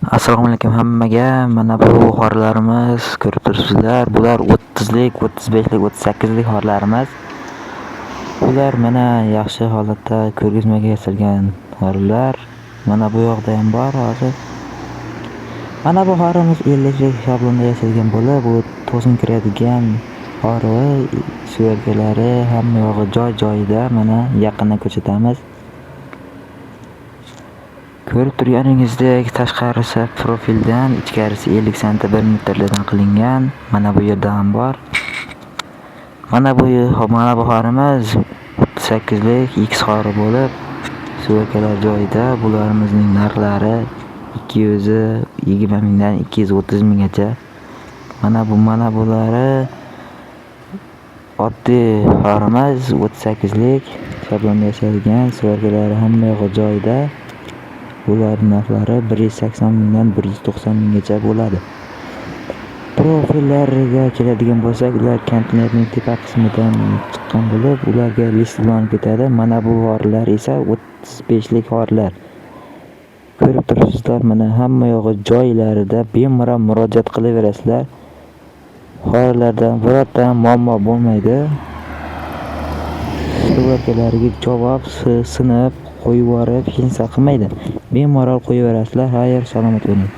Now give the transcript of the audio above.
Assalomu alaykum hammaga. Mana bu xorlarimiz ko'rib turibsizlar. Bular 30lik, 35lik, 38lik xorlarimiz. Bular mana yaxshi holatda ko'rgazmaga yasalgan xorlar. Mana bu yoqda ham bor hozir. Mana bu xorimiz 50lik shablonda yasalgan bo'lib, bu to'sin kiradigan xori, suvarkalari hamma yog'i joy-joyida. Mana yaqindan ko'rsatamiz. Ko'rib turganingizdek, tashqarisi profildan, ichkarisi 50 sm 1 metrlardan qilingan. Mana bu yerda ham bor. Mana bu xorimiz 38lik X xori bo'lib, suvarkalar joyida. Bularimizning narxlari 220 mingdan 230 minggacha. Mana bulari oddiy xorimiz 38lik shablonda yasalgan, suvarkalari hamma yog'i joyida. Bularning narxlari 180 mingdan 190 minggacha bo'ladi. Profillarga keladigan bo'lsak, ular konteynerning tepa qismidan chiqqan bo'lib, ularga list ulanib ketadi. Mana bu xorlar esa 35lik xorlar. Ko'rib turibsizlar, mana hamma yog'i joylarida, bemalol murojaat qilaverasizlar. Xorlardan birorta ham muammo bo'lmaydi. Suvarkalariga javob sinib qo'yib yuborib hech narsa qilmaydi. Bemalol qo'yaverasizlar. Xayr, salomat bo'ling.